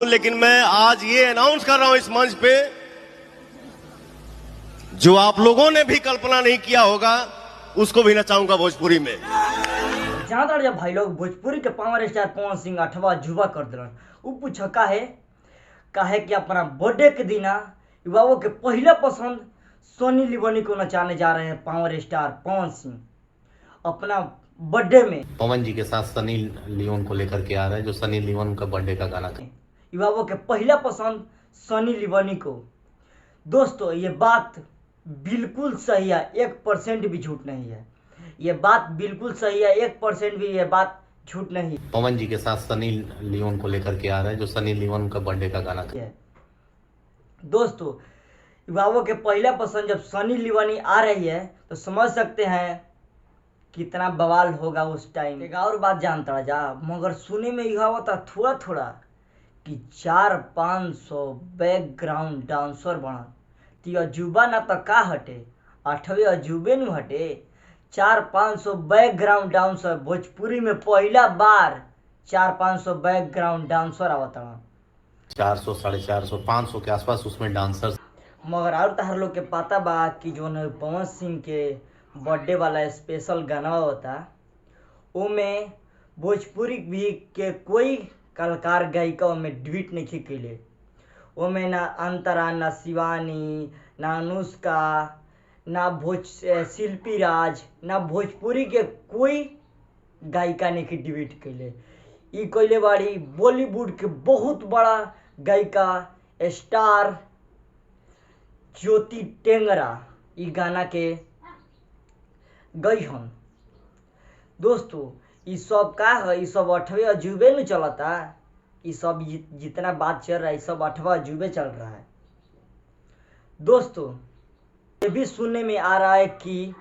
लेकिन मैं आज ये अनाउंस कर रहा हूं इस मंच पे, जो आप लोगों ने भी कल्पना नहीं किया होगा, उसको भी नचाऊंगा भोजपुरी में। ज्यादा जब भाई लोग भोजपुरी के पावर स्टार पवन सिंह अठवा जुबा कर दिलन। उ पूछ काहे काहे कि अपना बर्थडे के दिना युवाओं के पहला पसंद सोनी लियोनी को नचाने जा रहे हैं पावर स्टार पवन सिंह अपना बर्थडे में। पवन जी के साथ सनी लियोन को लेकर के आ रहे हैं, जो सनी लियोन का बर्थडे का गाना। युवाओं के पहला पसंद सनी लियोनी को। दोस्तों, ये बात बिल्कुल सही है, 1% भी झूठ नहीं है। ये बात बिल्कुल सही है, 1% भी ये बात झूठ नहीं पवन जी के साथ सनी लियोन को लेकर के आ रहे हैं, जो सनी लियोन का बर्थडे का गाना है। दोस्तों, युवाओं के पहला पसंद जब सनी लियोनी आ रही है तो समझ सकते हैं कितना बवाल होगा उस टाइम। एक और बात जानता जा, मगर सुने में यह होता थोड़ा थोड़ा कि 400-500 बैकग्राउंड डांसर बना ती अजूबा ना तो का हटे, आठवें अजूबे नु हटे। 400-500 बैकग्राउंड डांसर भोजपुरी में पहला बार 400-500 बैकग्राउंड डांसर आवता। 400, 450, 500 के आसपास उसमें डांसर। मगर और तहर लोग के पता बा कि जो न पवन सिंह के बर्थडे वाला स्पेशल गाना होता, ओमे भोजपुरी भी के कोई कलाकार गायिका ओमे ट्वीट नहीं कैले। ओमे ना अंतरा, ना शिवानी, ना अनुष्का, ना भोज शिल्पी राज, ना भोजपुरी के कोई गायिका नहीं ट्वीट कैले। ई कैले बाड़ी बॉलीवुड के बहुत बड़ा गायिका स्टार ज्योति टेंगरा ई गाना के गई हन। दोस्तों, ई सब का है, ई सब अठवे अजूबे न चलता। ई सब जितना बात चल रहा है, ई सब अठवा अजूबे चल रहा है। दोस्तों, ये भी सुनने में आ रहा है कि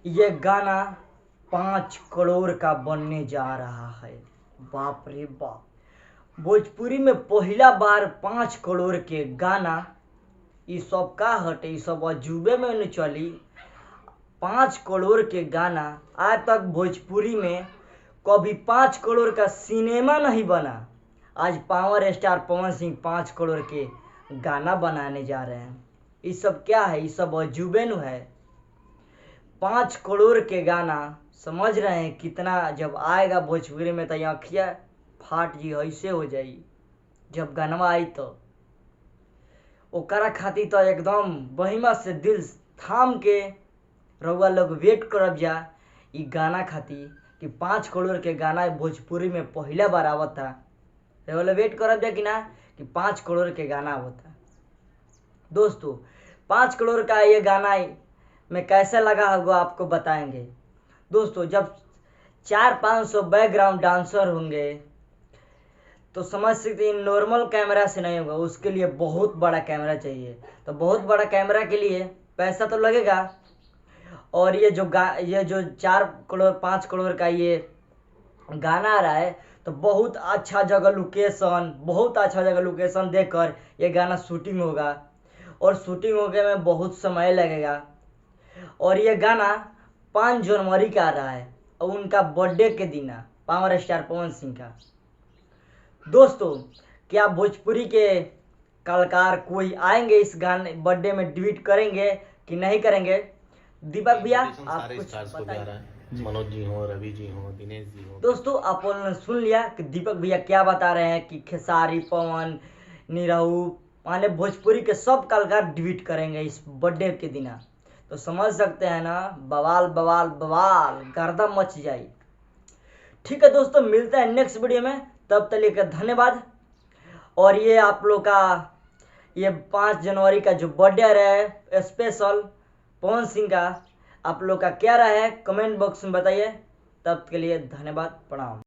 ये गाना 5 करोड़ का बनने जा रहा है। बाप रे बाप, भोजपुरी में पहला बार 5 करोड़ के गाना। ई सब का हटे, ई सब अजूबे में न चली। 5 करोड़ के गाना आज तक भोजपुरी में कभी 5 करोड़ का सिनेमा नहीं बना। आज पावर स्टार पवन सिंह 5 करोड़ के गाना बनाने जा रहे हैं। ये सब क्या है, ये सब अजूबे नु है। 5 करोड़ के गाना समझ रहे हैं कितना, जब आएगा भोजपुरी में तो आँखिया फाट जी ऐसे हो जाई जब गाना आई। तो ओकरा खातिर तो एकदम बहिमा से दिल थाम के रउआ लोग वेट करब जा ई गाना खातिर कि 5 करोड़ के गाना भोजपुरी में पहला बार आवता। रउआ लोग वेट करब जा कि ना कि 5 करोड़ के गाना आवता। दोस्तों, 5 करोड़ का ये गाना में कैसा लगा होगा आपको बताएंगे। दोस्तों, जब 400-500 बैकग्राउंड डांसर होंगे तो समझ सकते हैं नॉर्मल कैमरा से नहीं होगा, उसके लिए बहुत बड़ा कैमरा चाहिए। तो बहुत बड़ा कैमरा के लिए पैसा तो लगेगा। और ये जो ये जो 4 करोड़ 5 करोड़ का ये गाना आ रहा है, तो बहुत अच्छा जगह लोकेशन, बहुत अच्छा जगह लोकेशन देकर ये गाना शूटिंग होगा। और शूटिंग होने में बहुत समय लगेगा। और ये गाना 5 जनवरी का आ रहा है और उनका बर्थडे के दिन, पावर स्टार पवन सिंह का। दोस्तों, क्या भोजपुरी के कलाकार कोई आएंगे इस गाने बर्थडे में ट्वीट करेंगे कि नहीं करेंगे? दीपक भैया, आप कुछ बताइए। मनोज जी हो, रवि जी हो, दिनेश जी हो। दोस्तों, आप लोगों ने सुन लिया कि दीपक भैया क्या बता रहे हैं कि खेसारी, पवन, निरहू माने भोजपुरी के सब कलाकार ट्वीट करेंगे इस बर्थडे के दिन। तो समझ सकते हैं ना, बवाल बवाल बवाल गर्दा मच जाए। ठीक है दोस्तों, मिलते हैं नेक्स्ट वीडियो में, तब तक लेकर धन्यवाद। और ये आप लोग का ये 5 जनवरी का जो बर्थडे रहा है स्पेशल पवन सिंह का, आप लोग का क्या राय है कमेंट बॉक्स में बताइए। तब के लिए धन्यवाद, प्रणाम।